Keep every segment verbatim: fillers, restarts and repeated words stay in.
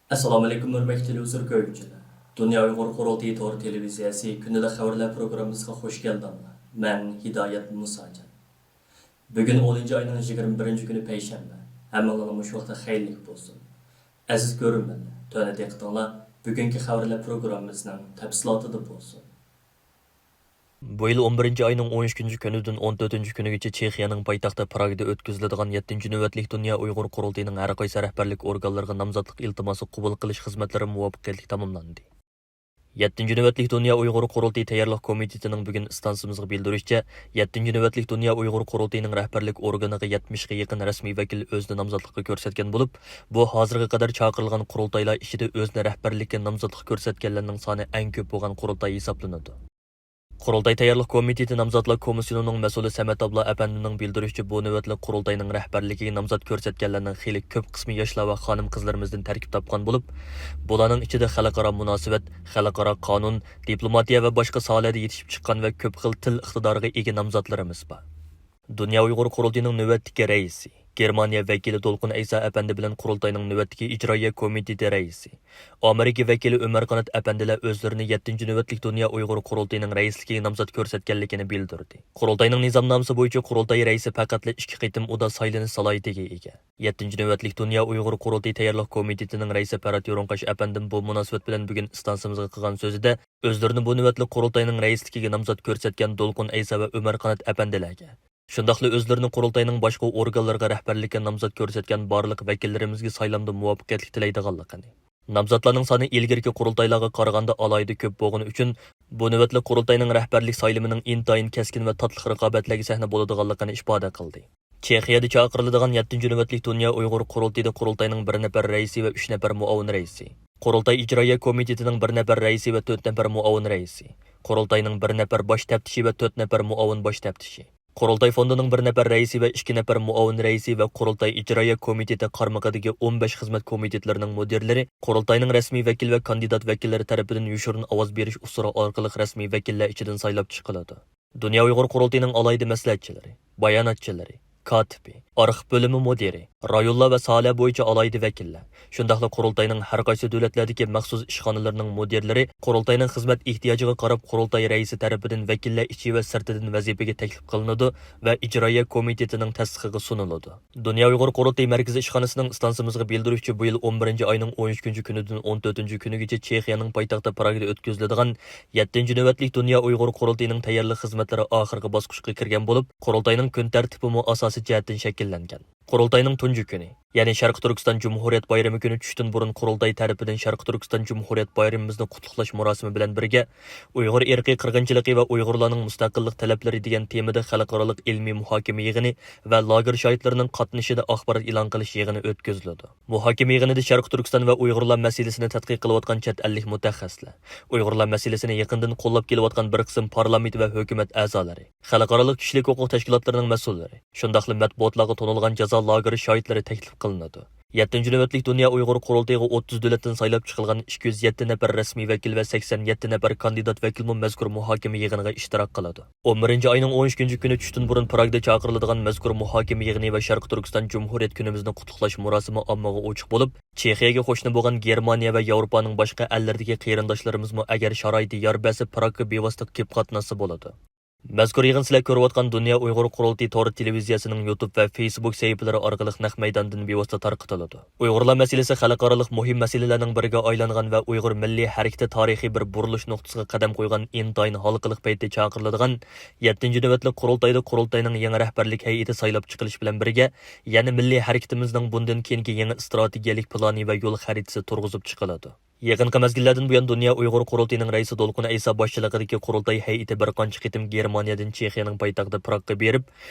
ئەسسالامۇئەلەيكۇم، ھۆرمەتلىك تېلېۋىزور كۆرگۈچىلەر! دۇنيا ئۇيغۇر قۇرۇلتىيى تور تېلېۋىزىيەسى كۈندىلىك خەۋەرلەر پروگراممىسىغا خۇش كەلدىڭلار. مەن ھىدايەت مۇساجان. بۈگۈن ئونىنچى ئاينىڭ يىگىرمە بىرىنچى كۈنى، پەيشەنبە. ھەممىڭلارنىڭ مۇشۇ ۋاقتى خەيرلىك بولسۇن. ئەزىز كۆرۈرمەنلەر، تۆۋەندە دىققىتىڭلار بۈگۈنكى خەۋەرلەر پروگراممىسىنىڭ تەپسىلاتىدا بولسۇن. بۇ يىل ئون بىرىنچى ئاينىڭ ئون ئۈچىنچى كۈنىدىن ئون تۆتىنچى كۈنىگىچە چېخىيەنىڭ پايتەختى پراگدا ئۆتكۈزۈلىدىغان يەتتىنچى نۆۋەتلىك دۇنيا ئۇيغۇر قۇرۇلتىيىنىڭ ھەر قايسى رەھبەرلىك ئورگانلىرىغا نامزاتلىق ئىلتىماسى قوبۇل قىلىش خىزمەتلىرى مۇۋەپپەقىيەتلىك تاماملاندى. يەتتىنچى نۆۋەتلىك دۇنيا ئۇيغۇر قۇرۇلتىيى تەييارلىق كومىتېتىنىڭ بۈگۈن ئىستانسىمىزغا بىلدۈرۈشىچە، يەتتىنچى نۆۋەتلىك دۇنيا ئۇيغۇر قۇرۇلتىيىنىڭ رەھبەرلىك ئورگىنىغا يەتمىشكە يېقىن رەسمىي ۋەكىل ئۆزىنى نامزاتلىققا كۆرسەتكەن بولۇپ، بۇ ھازىرغا قەدەر چاقىرىلغان قۇرۇلتايلار ئىچىدە ئۆزىنى رەھبەرلىككە نامزاتلىققا كۆرسەتكەنلەرنىڭ سانى ئەڭ كۆپ بولغان قۇرۇلتاي ھېسابلىنىدۇ. قۇرۇلتاي تەييارلىق كومىتېتى نامزاتلار كومىسسىيونىنىڭ مەسئۇلى سەمەت ئابلا ئەپەندىنىڭ بىلدۈرۈشىچە، بۇ نۆۋەتلىك قۇرۇلتاينىڭ رەھبەرلىكىگە نامزات كۆرسەتكەنلەرنىڭ خېلى كۆپ قىسمى ياشلار ۋە خانىم-قىزلىرىمىزدىن تەركىب تاپقان بولۇپ، بۇلارنىڭ ئىچىدە خەلقئارا مۇناسىۋەت، خەلقئارا قانۇن، دىپلوماتىيە ۋە باشقا ساھەلەردە يېتىشىپ چىققان ۋە كۆپ خىل تىل ئىقتىدارىغا ئىگە نامزاتلىرىمىز بار. دۇنيا ئۇيغۇر قۇرۇلتىيىنىڭ نۆۋەتتىكى رەئىسى، گېرمانىيە ۋەكىلى دولقۇن ئەيسا ئەپەندى بىلەن قۇرۇلتاينىڭ نۆۋەتتىكى ئىجرائىيە كومىتېتى رەئىسى، ئامېرىكا ۋەكىلى ئۆمەر قانات ئەپەندىلەر ئۆزلىرىنى يەتتىنچى نۆۋەتلىك دۇنيا ئۇيغۇر قۇرۇلتىيىنىڭ رەئىسلىكىگە نامزات كۆرسەتكەنلىكىنى بىلدۈردى. قۇرۇلتاينىڭ نىزامنامىسى بويىچە قۇرۇلتاي رەئىسى پەقەتلا ئىككى قېتىم ئۇدا سايلىنىش سالاھىيىتىگە ئىگە. يەتتىنچى نۆۋەتلىك دۇنيا ئۇيغۇر قۇرۇلتىيى تەييارلىق كومىتېتىنىڭ رەئىسى پەرھات يورۇڭقاش ئەپەندىم بۇ مۇناسىۋەت بىلەن بۈگۈن ئىستانسىمىزغا قىلغان سۆزىدە، ئۆزلىرىنى بۇ نۆۋەتلىك قۇرۇلتاينىڭ رەئىسلىكىگە نامزات كۆرسەتكەن دولقۇن ئەيسا ۋە ئۆمەر قانات ئەپەندىلەرگە، شۇنداقلا ئۆزلىرىنى قۇرۇلتاينىڭ باشقا ئورگانلىرىغا رەھبەرلىككە نامزات كۆرسەتكەن بارلىق ۋەكىللىرىمىزگە سايلامدا مۇۋەپپەقىيەتلىك تىلەيدىغانلىقىنى، نامزاتلارنىڭ سانى ئىلگىرىكى قۇرۇلتايلارغا قارىغاندا ئالاھىدە كۆپ بولغىنى ئۈچۈن، بۇ نۆۋەتلىك قۇرۇلتاينىڭ رەھبەرلىك سايلىمىنىڭ ئىنتايىن كەسكىن ۋە تاتلىق رىقابەتلەرگە سەھنە بولىدىغانلىقىنى ئىپادە قىلدى. چېخىيەدە چاقىرىلىدىغان يەتتىنچى نۆۋەتلىك دۇنيا ئۇيغۇر قۇرۇلتىيىدا قۇرۇلتاينىڭ بىر نەپەر رەئىسى ۋە ئۈچ نەپەر مۇئاۋىن رەئىسى، قۇرۇلتاي ئىجرائىيە كومىتېتىنىڭ بىر نەپەر رەئىسى ۋە تۆت نەپەر مۇئاۋىن رەئىسى، قۇرۇلتاينىڭ بىر نەپەر باش تەپتىشى ۋە تۆت نەپەر مۇئاۋىن باش تەپتىشى، قۇرۇلتاي فوندىنىڭ بىر نەپەر رەئىسى ۋە ئىككى نەپەر مۇئاۋىن رەئىسى ۋە قۇرۇلتاي ئىجرائىيە كومىتېتى قارمىقىدىكى ئون بەش خىزمەت كومىتېتلىرىنىڭ مۇدىرلىرى قۇرۇلتاينىڭ رەسمىي ۋەكىل ۋە كاندىدات ۋەكىللىرى تەرىپىدىن يوشۇرۇن ئاۋاز بېرىش ئۇسۇلى ئارقىلىق رەسمىي ۋەكىللەر ئىچىدىن سايلاپ چىقىلىدۇ. دۇنيا ئۇيغۇر قۇرۇلتىيىنىڭ ئالاھىدە مەسلىھەتچىلىرى، باياناتچىلىرى، كاتىپى، ئارخىپ بۆلۈمى مۇدىرى، رايونلار ۋە ساھەلەر بويىچە ئالاھىدە ۋەكىللەر، شۇنداقلا قۇرۇلتاينىڭ ھەر قايسى دۆلەتلەردىكى مەخسۇس ئىشخانىلىرىنىڭ مۇدىرلىرى قۇرۇلتاينىڭ خىزمەت ئېھتىياجىغا قاراپ قۇرۇلتاي رەئىسى تەرىپىدىن ۋەكىللەر ئىچى ۋە سىرتىدىن ۋەزىپىگە تەكلىپ قىلىنىدۇ ۋە ئىجرائىيە كومىتېتىنىڭ تەستىقىغا سۇنۇلىدۇ. دۇنيا ئۇيغۇر قۇرۇلتىيى مەركىزىي ئىشخانىسىنىڭ ئىستانسىمىزغا بىلدۈرۈشىچە، بۇ يىل ئون بىرىنچى ئاينىڭ ئون ئۈچىنچى كۈنىدىن ئون تۆتىنچى كۈنىگىچە چېخىيەنىڭ پايتەختى پراگدا ئۆتكۈزۈلىدىغان يەتتىنچى نۆۋەتلىك دۇنيا ئۇيغۇر قۇرۇلتىيىنىڭ تەييارلىق خىزمەتلىرى ئاخىرقى باسقۇچقا كىرگەن بولۇپ، قۇرۇلتاينىڭ كۈن تەرتىپىمۇ ئاساسىي جەھەتتىن شەكىللەنگەن. قۇرۇلتاينىڭ تۇنجى كۈنى، يەنى شەرقىي تۈركىستان جۇمھۇرىيەت بايرىمى كۈنى چۈشتىن بۇرۇن قۇرۇلتاي تەرىپىدىن شەرقىي تۈركىستان جۇمھۇرىيەت بايرىمىمىزنى قۇتلۇقلاش مۇراسىمى بىلەن بىرگە، ئۇيغۇر ئىرقىي قىرغىنچىلىقى ۋە ئۇيغۇرلارنىڭ مۇستەقىللىق تەلەپلىرى دېگەن تېمىدا خەلقئارالىق ئىلمىي مۇھاكىمە يىغىنى ۋە لاگېر شاھىتلىرىنىڭ قاتنىشىشىدا ئاخبارات ئېلان قىلىش يىغىنى ئۆتكۈزۈلىدۇ. مۇھاكىمە يىغىنىدا شەرقىي تۈركىستان ۋە ئۇيغۇرلار مەسىلىسىنى تەتقىق قىلىۋاتقان چەت ئەللىك مۇتەخەسسىسلەر، ئۇيغۇرلار مەسىلىسىنى يېقىندىن قوللاپ كېلىۋاتقان بىر قىسىم پارلامېنت ۋە ھۆكۈمەت ئەزالىرى، خەلقئارالىق كىشىلىك ھوقۇق تەشكىلاتلىرىنىڭ مەسئۇللىرى، شۇنداقلا مەتبۇئاتلارغا تونۇلغان جازا لاگېرى شاھىتلىرى تەكلىپ قىلىنىدۇ. يەتتىنچى نۆۋەتلىك دۇنيا ئۇيغۇر قۇرۇلتىيىغا ئوتتۇز دۆلەتتىن سايلاپ چىقىلغان ئىككى يۈز يەتتە نەپەر رەسمىي ۋەكىل ۋە سەكسەن يەتتە نەپەر كاندىدات ۋەكىلمۇ مەزكۇر مۇھاكىمە يىغىنىغا ئىشتىراك قىلىدۇ. ئون بىرىنچى ئاينىڭ ئون ئۈچىنچى كۈنى چۈشتىن بۇرۇن پراگدا چاقىرىلىدىغان مەزكۇر مۇھاكىمە يىغىنى ۋە شەرقىي تۈركىستان جۇمھۇرىيەت كۈنىمىزنى قۇتلۇقلاش مۇراسىمى ئاممىغا ئوچۇق بولۇپ، چېخىيەگە قوشنا بولغان گېرمانىيە ۋە ياۋروپانىڭ باشقا ئەللىرىدىكى قېرىنداشلىرىمىزمۇ ئەگەر شارائىتى يار بەرسە، پراگقا بىۋاسىتە كېلىپ قاتناشسا بولىدۇ. مەزكۇر يىغىن سىلەر كۆرۈۋاتقان دۇنيا ئۇيغۇر قۇرۇلتىيى تور تېلېۋىزىيەسىنىڭ يۇتۇب ۋە فېيسبۇك سەھىپىلىرى ئارقىلىق نەق مەيداندىن بىۋاسىتە تارقىتىلىدۇ. ئۇيغۇرلار مەسىلىسى خەلقئارالىق مۇھىم مەسىلىلەرنىڭ بىرىگە ئايلانغان ۋە ئۇيغۇر مىللىي ھەرىكىتى تارىخىي بىر بۇرۇلۇش نۇقتىسىغا قەدەم قويغان ئىنتايىن ھالقىلىق پەيتتە چاقىرىلىدىغان يەتتىنچى نۆۋەتلىك قۇرۇلتايدا قۇرۇلتاينىڭ يېڭى رەھبەرلىك ھەيئىتى سايلاپ چىقىلىشى بىلەن بىرگە، يەنە مىللىي ھەرىكىتىمىزنىڭ بۇندىن كېيىنكى يېڭى ئىستراتېگىيەلىك پىلانى ۋە يول خەرىتىسى تۇرغۇزۇپ چىقىلىدۇ. يېقىنقى مەزگىللەردىن بۇيان، دۇنيا ئۇيغۇر قۇرۇلتىيىنىڭ رەئىسى دولقۇن ئەيسا باشچىلىقىدىكى قۇرۇلتاي ھەيئىتى بىر قانچە قېتىم گېرمانىيەدىن چېخىيەنىڭ پايتەختى پراگقا بېرىپ،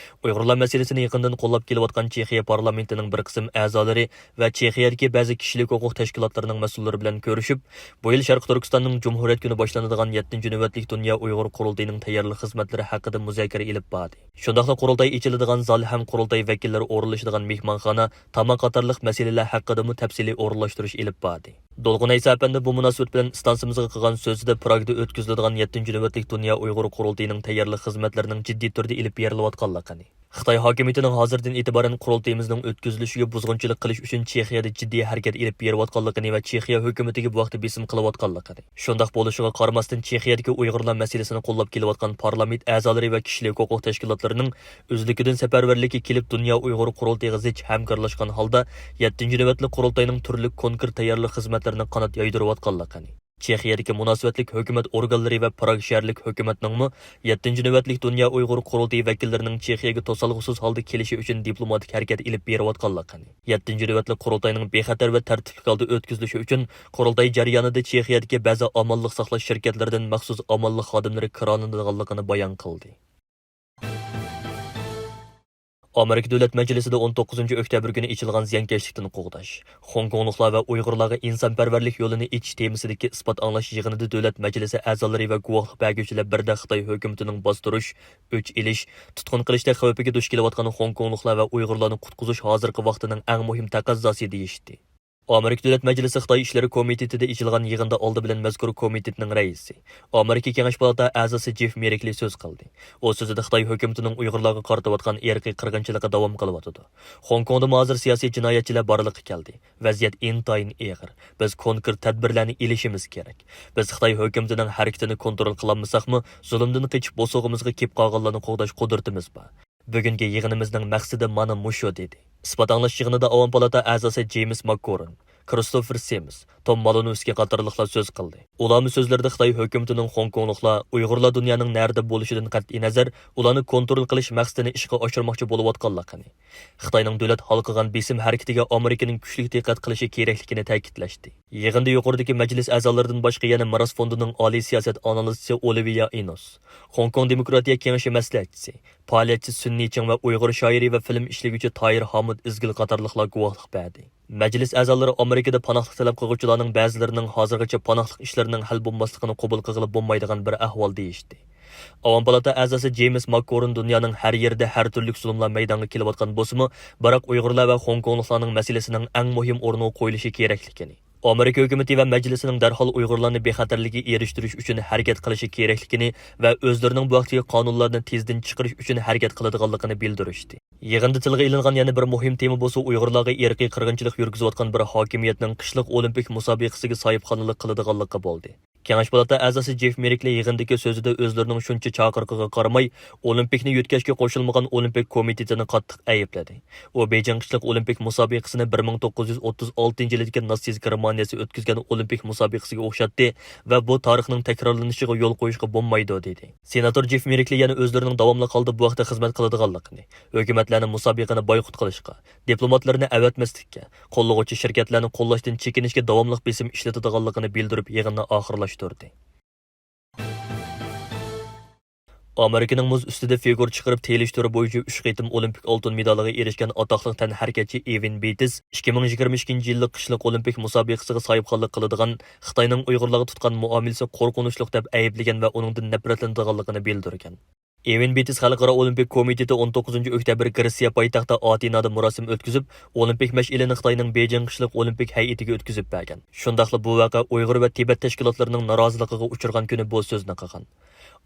ئۇيغۇرلار مەسىلىسىنى يېقىندىن قوللاپ كېلىۋاتقان چېخىيە پارلامېنتىنىڭ بىر قىسىم ئەزالىرى ۋە چېخىيەدىكى بەزى كىشىلىك ھوقۇق تەشكىلاتلىرىنىڭ مەسئۇللىرى بىلەن كۆرۈشۈپ، بۇ يىل شەرقىي تۈركىستاننىڭ جۇمھۇرىيەت كۈنى باشلىنىدىغان يەتتىنچى نۆۋەتلىك دۇنيا ئۇيغۇر قۇرۇلتىيىنىڭ تەييارلىق خىزمەتلىرى ھەققىدە مۇزاكىرە ئېلىپ باردى. شۇنداقلا قۇرۇلتاي ئېچىلىدىغان زال ھەم قۇرۇلتاي ۋەكىللىرى ئورۇنلىشىدىغان مېھمانخانا، تاماق قاتارلىق مەسىلىلەر ھەققىدىمۇ تەپسىلىي ئورۇنلاشتۇرۇش ئېلىپ باردى. دولقۇن ئەيسا ئەپەندى بۇ مۇناسىۋەت بىلەن ئىستانسىمىزغا قىلغان سۆزىدە، پراگدا ئۆتكۈزۈلىدىغان يەتتىنچى نۆۋەتلىك دۇنيا ئۇيغۇر قۇرۇلتىيىنىڭ تەييارلىق خىزمەتلىرىنىڭ جىددىي تۈردە ئېلىپ بېرىلىۋاتقانلىقىنى، خىتاي ھاكىمىيىتىنىڭ ھازىردىن ئېتىبارەن قۇرۇلتىيىمىزنىڭ ئۆتكۈزۈلۈشىگە بۇزغۇنچىلىق قىلىش ئۈچۈن چېخىيەدە جىددىي ھەرىكەت ئېلىپ بېرىۋاتقانلىقىنى ۋە چېخىيە ھۆكۈمىتىگە بۇ ھەقتە بېسىم قىلىۋاتقانلىقىنى، شۇنداق بولۇشىغا قارىماستىن، چېخىيەدىكى ئۇيغۇرلار مەسىلىسىنى قوللاپ كېلىۋاتقان پارلامېنت ئەزالىرى ۋە كىشىلىك ھوقۇق تەشكىلاتلىرىنىڭ ئۆزلۈكىدىن سەپەرۋەرلىككە كېلىپ، دۇنيا ئۇيغۇر قۇرۇلتىيىغا زىچ ھەمكارلاشقان ھالدا، يەتتىنچى نۆۋەتلىك قۇرۇلتاينىڭ تۈرلۈك كونكرېت تەييارلىق خىزمەتلىرىنى قانات يايدۇرۇۋاتقانلىقىنى، چېخىيەدىكى مۇناسىۋەتلىك ھۆكۈمەت ئورگانلىرى ۋە پراگ شەھەرلىك ھۆكۈمەتنىڭمۇ يەتتىنچى نۆۋەتلىك دۇنيا ئۇيغۇر قۇرۇلتىيى ۋەكىللىرىنىڭ چېخىيەگە توسالغۇسىز ھالدا كېلىشى ئۈچۈن دىپلوماتىك ھەرىكەت ئېلىپ بېرىۋاتقانلىقىنى، يەتتىنچى نۆۋەتلىك قۇرۇلتاينىڭ بىخەتەر ۋە تەرتىپلىك ھالدا ئۆتكۈزۈلۈشى ئۈچۈن قۇرۇلتاي جەريانىدا چېخىيەدىكى بەزى ئامانلىق ساقلاش شىركەتلىرىدىن مەخسۇس ئامانلىق خادىملىرى كىرالىنىدىغانلىقىنى بايان قىلدى. ئامېرىكا دۆلەت مەجلىسىدە ئون توققۇزىنچى ئۆكتەبىر كۈنى ئېچىلغان زىيانكەشلىكتىن قوغداش، خوڭكوڭلۇقلار ۋە ئۇيغۇرلارغا ئىنسانپەرۋەرلىك يولىنى ئېچىش تېمىسىدىكى ئىسپات ئاڭلاش يىغىنىدا دۆلەت مەجلىسى ئەزالىرى ۋە گۇۋاھلىق بەرگۈچىلەر بىردە خىتاي ھۆكۈمىتىنىڭ باستۇرۇش، ئۆچ ئېلىش، تۇتقۇن قىلىشتەك خەۋپىگە دۇچ كېلىۋاتقان خوڭكوڭلۇقلار ۋە ئۇيغۇرلارنى قۇتقۇزۇش ھازىرقى ۋاقتىنىڭ ئەڭ مۇھىم تەقەززاسى دېيىشتى. ئامېرىكا دۆلەت مەجلىسى خىتاي ئىشلىرى كومىتېتىدا ئېچىلغان يىغىندا ئالدى بىلەن مەزكۇر كومىتېتنىڭ رەئىسى، ئامېرىكا كېڭەش پالاتا ئەزاسى جېف مېركلى سۆز قىلدى. ئۇ سۆزىدە خىتاي ھۆكۈمىتىنىڭ ئۇيغۇرلارغا قارىتىۋاتقان ئىرقىي قىرغىنچىلىقى داۋام قىلىۋاتىدۇ. خوڭكوڭدا ھازىر سىياسىي جىنايەتچىلەر بارلىققا كەلدى. ۋەزىيەت ئىنتايىن ئېغىر. بىز كونكرېت تەدبىرلەرنى ئېلىشىمىز كېرەك. بىز خىتاي ھۆكۈمىتىنىڭ ھەرىكىتىنى كونترول قىلالمىساقمۇ، زۇلۇمدىن قېچىپ بوسۇغىمىزغا كېلىپ قالغانلارنى قوغداش قۇدرىتىمىز بار. بۈگۈنكى يىغىنىمىزنىڭ مەقسىتى مانا مۇشۇ، دېدى. ئىسپات ئاڭلاش يىغىنىدا ئاۋام پالاتا ئەزاسى جېيمىس ماككورون، كىرىستوفېر سىمس، توم مالونوۋسكىي قاتارلىقلار سۆز قىلدى. ئۇلارمۇ سۆزلىرىدە خىتاي ھۆكۈمىتىنىڭ خوڭكوڭلۇقلار، ئۇيغۇرلار دۇنيانىڭ نەدە بولۇشىدىن قەتئىينەزەر، ئۇلارنى كونترول قىلىش مەقسىتىنى ئىشقا ئاشۇرماقچى بولۇۋاتقانلىقىنى، خىتاينىڭ دۆلەت ھالقىغان بېسىم ھەرىكىتىگە ئامېرىكىنىڭ كۈچلۈك دىققەت قىلىشى كېرەكلىكىنى تەكىتلەشتى. يىغىندا يۇقىرىدىكى مەجلىس ئەزالىرىدىن باشقا يەنە مىراس فوندىنىڭ ئالىي سىياسەت ئانالىزچىسى ئولىۋىيا ئىنوس، خوڭكوڭ دېموكراتىيە كېڭىشى مەسلىھەتچىسى، پائالىيەتچى سۈن نىچىڭ ۋە ئۇيغۇر شائىرى ۋە فىلىم ئىشلىگۈچى تاھىر ھامۇت ئىزگىل قاتارلىقلار گۇۋاھلىق بەردى. مەجلىس ئەزالىرى ئامېرىكىدا پاناھلىق تەلەپ قىلغۇچىلارنىڭ بەزىلىرىنىڭ ھازىرغىچە پاناھلىق ئىشلىرىنىڭ ھەل بولماسلىقىنى قوبۇل قىلغىلى بولمايدىغان بىر ئەھۋال دېيىشتى. ئاۋام پالاتا ئەزاسى جېيمىس ماككورن دۇنيانىڭ ھەر يېرىدە ھەر تۈرلۈك زۇلۇملار مەيدانغا كېلىۋاتقان بولسىمۇ، بىراق ئۇيغۇرلار ۋە خوڭكوڭلۇقلارنىڭ مەسىلىسىنىڭ ئەڭ مۇھىم ئورۇنغا قويۇلۇشى كېرەكلىكىنى، ئامېرىكا ھۆكۈمىتى ۋە مەجلىسىنىڭ دەرھال ئۇيغۇرلارنى بىخەتەرلىككە ئېرىشتۈرۈش ئۈچۈن ھەرىكەت قىلىشى كېرەكلىكىنى ۋە ئۆزلىرىنىڭ بۇ ھەقتىكى قانۇنلارنى تېزدىن چىقىرىش ئۈچۈن ھەرىكەت قىلىدىغانلىقىنى بىلدۈرۈشتى. يىغىندا تىلغا ئېلىنغان يەنە بىر مۇھىم تېما بولسا ئۇيغۇرلارغا ئىرقىي قىرغىنچىلىق يۈرگۈزۈۋاتقان بىر ھاكىمىيەتنىڭ قىشلىق ئولىمپىك مۇسابىقىسىگە ساھىبخانلىق قىلىدىغانلىقى بولدى. كېڭەش پالاتا ئەزاسى جېف مېركلى يىغىندىكى سۆزىدە ئۆزلىرىنىڭ شۇنچە چاقىرىقىغا قارىماي، ئولىمپىكنى يۆتكەشكە قوشۇلمىغان ئولىمپىك كومىتېتىنى قاتتىق ئەيىبلىدى. ئۇ بېيجىڭ قىشلىق ئولىمپىك مۇسابىقىسىنى بىر مىڭ توققۇز يۈز ئوتتۇز ئالتىنچى يىلىدىكى ناتسىست گېرمانىيەسى ئۆتكۈزگەن ئولىمپىك مۇسابىقىسىگە ئوخشاتتى ۋە بۇ تارىخنىڭ تەكرارلىنىشىغا يول قويۇشقا بولمايدۇ، دېدى. سېناتور جېف مېركلى يەنە ئۆزلىرىنىڭ داۋاملىق ھالدا بۇ ھەقتە خىزمەت قىلىدىغانلىقىنى، ھۆكۈمەتلەرنى مۇسابىقىنى بايقۇت قىلىشقا، دىپلوماتلارنى ئەۋەتمەسلىككە، قوللىغۇچى شىركەتلەرنى قوللاشتىن چېكىنىشكە داۋاملىق بېسىم ئىشلىتىدىغانلىقىنى بىلدۈرۈپ، يىغىننى ئاخىرلاشتۇردى. ئامېرىكىنىڭ مۇز ئۈستىدە فىگۇر چىقىرىپ تېيىلىش تۈرى بويىچە ئۈچ قېتىم ئولىمپىك ئالتۇن مېدالىغا ئېرىشكەن ئاتاقلىق تەنھەرىكەتچى ئېۋېن بېيتس ئىككى مىڭ يىگىرمە ئىككىنچى يىللىق قىشلىق ئولىمپىك مۇسابىقىسىغا ساھىبخانلىق قىلىدىغان، خىتاينىڭ ئۇيغۇرلارغا تۇتقان مۇئامىلىسى قورقۇنچلۇق دەپ ئەيىبلىگەن ۋە ئۇنىڭدىن نەپرەتلىنىدىغانلىقىنى بىلدۈرگەن. ئېۋېن بېيتس خەلقئارا ئولىمپىك كومىتېتى ئون توققۇزىنچى ئۆكتەبىر گرېتسىيە پايتەختى ئاتېنادا مۇراسىم ئۆتكۈزۈپ، ئولىمپىك مەشئىلىنى خىتاينىڭ بېيجىڭ قىشلىق ئولىمپىك ھەيئىتىگە ئۆتكۈزۈپ بەرگەن. شۇنداقلا بۇ ۋەقە ئۇيغۇر ۋە تىبەت تەشكىلاتلىرىنىڭ نارازىلىقىغا ئۇچرىغان كۈنى بۇ سۆزنى قىلغان.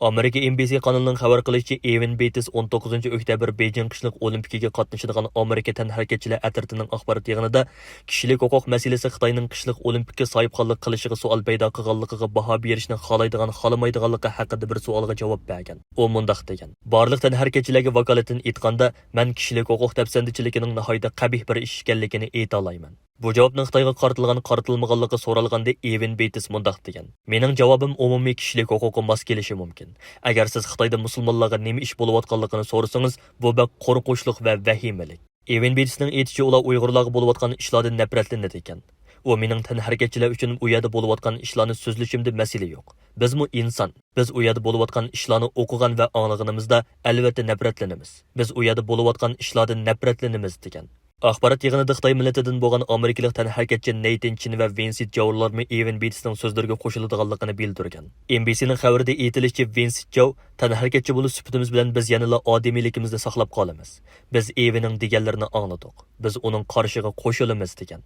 ئامېرىكا ئېن بى سى قانىلىنىڭ خەۋەر قىلىشىچە، ئېۋېن بېيتس ئون توققۇزىنچى ئۆكتەبىر بېيجىڭ قىشلىق ئولىمپىكىگە قاتنىشىدىغان ئامېرىكا تەنھەرىكەتچىلەر ئەترىتىنىڭ ئاخبارات يىغىنىدا كىشىلىك ھوقۇق مەسىلىسى خىتاينىڭ قىشلىق ئولىمپىككە ساھىبخانلىق قىلىشىغا سوئال پەيدا قىلغانلىقىغا باھا بېرىشنى خالايدىغان-خالىمايدىغانلىقى ھەققىدە بىر سوئالغا جاۋاب بەرگەن. ئۇ مۇنداق دېگەن: بارلىق تەنھەرىكەتچىلەرگە ۋاكالىتەن ئېيتقاندا، مەن كىشىلىك ھوقۇق دەپسەندىچىلىكىنىڭ ناھايىتى قەبىھ بىر ئىش ئىكەنلىكىنى ئېيتالايمەن. بۇ جاۋابنىڭ خىتايغا قارىتىلغان-قارىتىلمىغانلىقى سورالغاندا، ئېۋېن بېيتس مۇنداق دېگەن: مېنىڭ جاۋابىم ئومۇمىي كىشىلىك ھوقۇققا ماس كېلىشى مۇمكىن. ئەگەر سىز خىتايدا مۇسۇلمانلارغا نېمە ئىش بولۇۋاتقانلىقىنى سورىسىڭىز، بۇ بەك قورقۇنچلۇق ۋە ۋەھىمىلىك. ئېۋېن بېيتسنىڭ ئېيتىشىچە، ئۇلار ئۇيغۇرلارغا بولۇۋاتقان ئىشلاردىن نەپرەتلىنىدىكەن. ئۇ مېنىڭ تەنھەرىكەتچىلەر ئۈچۈن ئۇ يەردە بولۇۋاتقان ئىشلارنى سۆزلىشىمدە مەسىلە يوق. بىزمۇ ئىنسان. بىز ئۇ يەردە بولۇۋاتقان ئىشلارنى ئوقۇغان ۋە ئاڭلىغىنىمىزدا، ئەلۋەتتە نەپرەتلىنىمىز. بىز ئۇ يەردە بولۇۋاتقان ئىشلاردىن نەپرەتلىنىمىز، دېگەن. ئاخبارات يىغىنىدا خىتاي مىللىتىدىن بولغان ئامېرىكىلىق تەنھەرىكەتچى نەيتىن چىن ۋە ۋىنسېنت جاۋلارمۇ ئېۋېن بېيتسنىڭ سۆزلىرىگە قوشۇلىدىغانلىقىنى بىلدۈرگەن. ئېن بى سىنىڭ خەۋىرىدە ئېيتىلىشىچە، ۋىنسېنت جاۋ، تەنھەرىكەتچى بولۇش سۈپىتىمىز بىلەن بىز يەنىلا ئادىمىيلىكىمىزنى ساقلاپ قالىمىز. بىز ئېۋېننىڭ دېگەنلىرىنى ئاڭلىدۇق. بىز ئۇنىڭ قارىشىغا قوشۇلىمىز، دېگەن.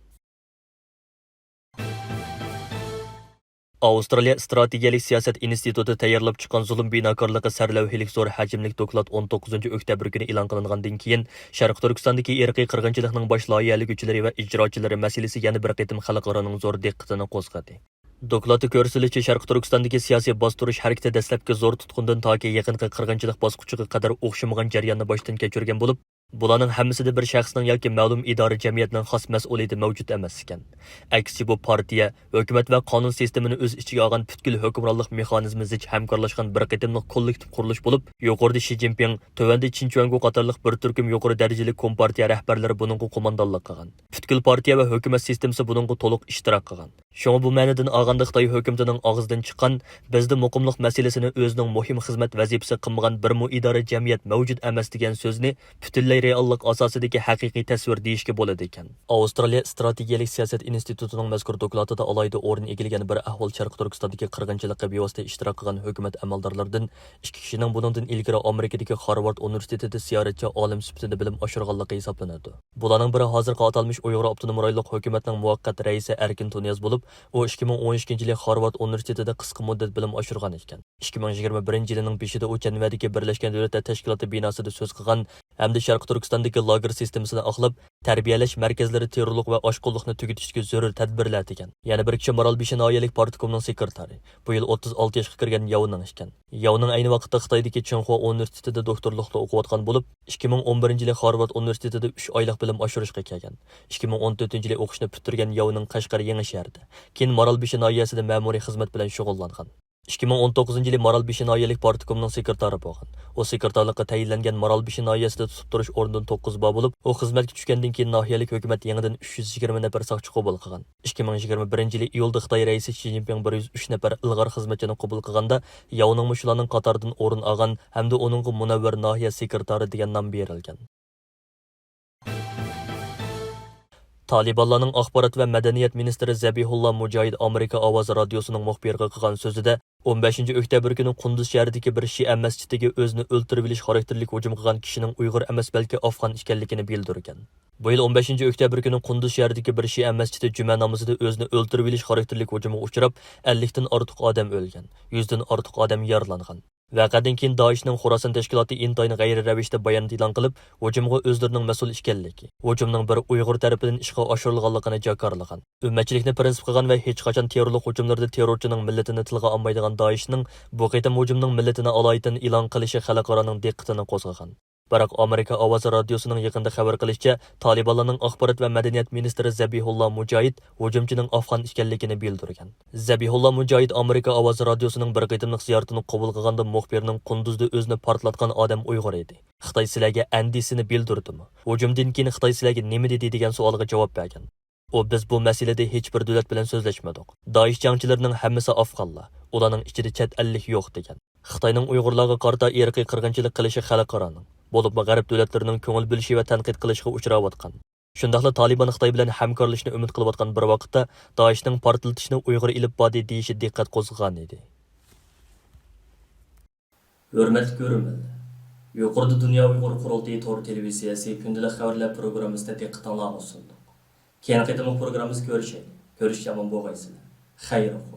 ئاۋسترالىيە ئىستراتېگىيەلىك سىياسەت ئىنستىتۇتى تەييارلاپ چىققان زۇلۇم بىناكارلىقى سەرلەۋھىلىك زور ھەجىملىك دوكلات ئون توققۇزىنچى ئۆكتەبىر كۈنى ئېلان قىلىنغاندىن كېيىن، شەرقىي تۈركىستاندىكى ئىرقىي قىرغىنچىلىقنىڭ باش لايىھەلىگۈچىلىرى ۋە ئىجراچىلىرى مەسىلىسى يەنە بىر قېتىم خەلقئارانىڭ زور دىققىتىنى قوزغىدى. دوكلاتتا كۆرسىتىلىشىچە، شەرقىي تۈركىستاندىكى سىياسىي باستۇرۇش ھەرىكىتى دەسلەپكى زور تۇتقۇندىن تاكى يېقىنقى قىرغىنچىلىق باسقۇچىغا قەدەر ئوخشىمىغان جەرياننى باشتىن كەچۈرگەن بولۇپ، بۇلارنىڭ ھەممىسىدە بىر شەخسنىڭ ياكى مەلۇم ئىدارە جەمئىيەتنىڭ خاس مەسئۇلىيىتى مەۋجۇت ئەمەس ئىكەن. ئەكسىچە، بۇ پارتىيە، ھۆكۈمەت ۋە قانۇن سىستېمىنى ئۆز ئىچىگە ئالغان پۈتكۈل ھۆكۈمرانلىق مېخانىزمى زىچ ھەمكارلاشقان بىر قېتىملىق كوللېكتىپ قۇرۇلۇش بولۇپ، يۇقىرىدا شى جىنپىڭ، تۆۋەندە چىن چۈەنگو قاتارلىق بىر تۈركۈم يۇقىرى دەرىجىلىك كومپارتىيە رەھبەرلىرى بۇنىڭغا قوماندانلىق قىلغان. پۈتكۈل پارتىيە ۋە ھۆكۈمەت سىستېمىسى بۇنىڭغا تولۇق ئىشتىراك قىلغان. شۇڭا بۇ مەنىدىن ئالغاندا، خىتاي ھۆكۈمىتىنىڭ ئاغزىدىن چىققان، بىزدە مۇقىملىق مەسىلىسىنى ئۆزىنىڭ مۇھىم خىزمەت ۋەزىپىسى قىلمىغان بىرمۇ ئىدارە جەمئىيەت مەۋجۇت ئەمەس دېگەن سۆزنى پۈتۈنلەي رېئاللىق ئاساسىدىكى ھەقىقىي تەسۋىر دېيىشكە بولىدىكەن. ئاۋسترالىيە ئىستراتېگىيەلىك سىياسەت ئىنستىتۇتىنىڭ مەزكۇر دوكلاتىدا ئالاھىدە ئورۇن ئىگىلىگەن بىر ئەھۋال شەرقىي تۈركىستاندىكى قىرغىنچىلىققا بىۋاسىتە ئىشتىراك قىلغان ھۆكۈمەت ئەمەلدارلىرىدىن ئىككى كىشىنىڭ بۇنىڭدىن ئىلگىرى ئامېرىكىدىكى خارۋارد ئۇنىۋېرسىتېتىدا زىيارەتچى ئالىم سۈپىتىدە بىلىم ئاشۇرغانلىقى ھېسابلىنىدۇ. بۇلارنىڭ بىرى ھازىرقى ئاتالمىش ئۇيغۇر ئاپتونوم رايونلۇق ھۆكۈمەتنىڭ مۇۋەققەت رەئىسى ئەركىن تۇنىياز بولۇپ، ئۇ ئىككى مىڭ ئون ئىككىنچى يىلى خارۋارد ئۇنىۋېرسىتېتىدا قىسقا مۇددەت بىلىم ئاشۇرغان ئىكەن. ئىككى مىڭ يىگىرمە بىرىنچى يىلىنىڭ بېشىدا ئۇ جەنۋەدىكى بىرلەشكەن دۆلەتلەر تەشكىلاتى بىناسىدا سۆز قىلغان ھەمدە شەرقىي تۈركىستاندىكى لاگېر سىستېمىسىنى ئاقلاپ، تەربىيەلەش مەركەزلىرى تېررورلۇق ۋە ئاشقۇنلۇقنى تۈگىتىشتىكى زۆرۈر تەدبىرلەر دېگەن. يەنە بىر كىشى مارالبېشى ناھىيەلىك پارتكومنىڭ سېكرېتارى، بۇ يىل ئوتتۇز ئالتە ياشقا كىرگەن ياۋنىڭ ئىكەن. ياۋنىڭ ئەينى ۋاقىتتا خىتايدىكى چىڭخۇا ئۇنىۋېرسىتېتىدا دوكتورلۇقتا ئوقۇۋاتقان بولۇپ، ئىككى مىڭ ئون بىرىنچى يىلى خارۋارد ئۇنىۋېرسىتېتىدا ئۈچ ئايلىق بىلىم ئاشۇرۇشقا كەلگەن. ئىككى مىڭ ئون تۆتىنچى يىلى ئوقۇشنى پۈتتۈرگەن ياۋنىڭ قەشقەر يېڭىشەھەردە، كېيىن مارالبېشى ناھىيەسىدە مەمۇرىي خىزمەت بىلەن شۇغۇللانغان. ئىككى مىڭ ئون توققۇزىنچى يىلى مارالبېشى ناھىيەلىك پارتكومنىڭ سېكرېتارى بولغان. ئۇ سېكرېتارلىققا تەيىنلەنگەن مارالبېشى ناھىيەسىدە تۇتۇپ تۇرۇش ئورنىدىن توققۇز بار بولۇپ، ئۇ خىزمەتكە چۈشكەندىن كېيىن ناھىيەلىك ھۆكۈمەت يېڭىدىن ئۈچ يۈز يىگىرمە نەپەر ساقچى قوبۇل قىلغان. ئىككى مىڭ يىگىرمە بىرىنچى يىلى ئىيۇلدا خىتاي رەئىسى شى جىنپىڭ بىر يۈز ئۈچ نەپەر ئىلغار خىزمەتچىنى قوبۇل قىلغاندا، ياۋنىڭمۇ شۇلارنىڭ قاتارىدىن ئورۇن ئالغان ھەمدە ئۇنىڭغا مۇنەۋۋەر ناھىيە سېكرېتارى دېگەن نام بېرىلگەن. تالىبانلارنىڭ ئاخبارات ۋە مەدەنىيەت مىنىستىرى زەبىھۇللا مۇجاھىد ئامېرىكا ئاۋازى رادىيوسىنىڭ مۇخبىرىغا قىلغان سۆزىدە، ئون بەشىنچى ئۆكتەبىر كۈنى قۇندۇز شەھىرىدىكى بىر شىئە مەسچىتىگە ئۆزىنى ئۆلتۈرۈۋېلىش خاراكتېرلىك ھۇجۇم قىلغان كىشىنىڭ ئۇيغۇر ئەمەس، بەلكى ئافغان ئىكەنلىكىنى بىلدۈرگەن. بۇ يىل ئون بەشىنچى ئۆكتەبىر كۈنى قۇندۇز شەھىرىدىكى بىر شىئە مەسچىتى جۈمە نامىزىدا ئۆزىنى ئۆلتۈرۈۋېلىش خاراكتېرلىك ھۇجۇمغا ئۇچراپ، ئەللىكتىن ئارتۇق ئادەم ئۆلگەن، يۈزدىن ئارتۇق ئادەم يارىلانغان. ۋەقەدىن كېيىن دائىشنىڭ خوراسان تەشكىلاتى ئىنتايىن غەيرىي رەۋىشتە بايانات ئېلان قىلىپ، ھۇجۇمغا ئۆزلىرىنىڭ مەسئۇل ئىكەنلىكى، ھۇجۇمنىڭ بىر ئۇيغۇر تەرىپىدىن ئىشقا ئاشۇرۇلغانلىقىنى جاكارلىغان. ئۈممەتچىلىكنى پىرىنسىپ قىلغان ۋە ھېچقاچان تېررورلۇق ھۇجۇملىرىدا تېررورچىنىڭ مىللىتىنى تىلغا ئالمايدىغان دائىشنىڭ بۇ قېتىم ھۇجۇمنىڭ مىللىتىنى ئالايىتەن ئېلان قىلىشى خەلقئارانىڭ دىققىتىنى قوزغىغان. بىراق، ئامېرىكا ئاۋازى رادىيوسىنىڭ يېقىندا خەۋەر قىلىشىچە، تالىبانلارنىڭ ئاخبارات ۋە مەدەنىيەت مىنىستىرى زەبىھۇللا مۇجاھىد ھۇجۇمچىنىڭ ئافغان ئىكەنلىكىنى بىلدۈرگەن. زەبىھۇللا مۇجاھىد ئامېرىكا ئاۋازى رادىيوسىنىڭ بىر قېتىملىق زىيارىتىنى قوبۇل قىلغاندا، مۇخبىرنىڭ قۇندۇزدا ئۆزىنى پارتلاتقان ئادەم ئۇيغۇر ئىدى. خىتاي سىلەرگە ئەندىشىسىنى بىلدۈردىمۇ؟ ھۇجۇمدىن كېيىن خىتاي سىلەرگە نېمە دېدى؟ دېگەن سوئالغا جاۋاب بەرگەن. ئۇ، بىز بۇ مەسىلىدە ھېچبىر دۆلەت بىلەن سۆزلەشمىدۇق. دائىش جەڭچىلىرىنىڭ ھەممىسى ئافغانلار، ئۇلارنىڭ ئىچىدە چەت ئەللىك يوق، دېگەن. خىتاينىڭ ئۇيغۇرلارغا قارىتا ئىرقىي قىرغىنچىلىق قىلىشى خەلقئارانىڭ، بولۇپمۇ غەرب دۆلەتلىرىنىڭ كۆڭۈل بۆلۈشى ۋە تەنقىد قىلىشىغا ئۇچراۋاتقان. شۇنداقلا تالىبان خىتاي بىلەن ھەمكارلىشىشنى ئۈمىد قىلىۋاتقان بىر ۋاقىتتا، دائىشنىڭ پارتلىتىشنى ئۇيغۇر ئېلىپ باردى دېيىشى دىققەت قوزغىغانىدى. ھۆرمەتلىك كۆرۈرمەنلەر! يۇقىرىدا دۇنيا ئۇيغۇر قۇرۇلتىيى تور تېلېۋىزىيەسى كۈندىلىك خەۋەرلەر پروگراممىسىنى دىققىتىڭلارغا سۇندۇق. كېيىنكى قېتىملىق پروگراممىمىزدا كۆرۈشەيلى. كۆرۈشكە ئامان بولغايسىلەر. خەير ئوقۇڭ.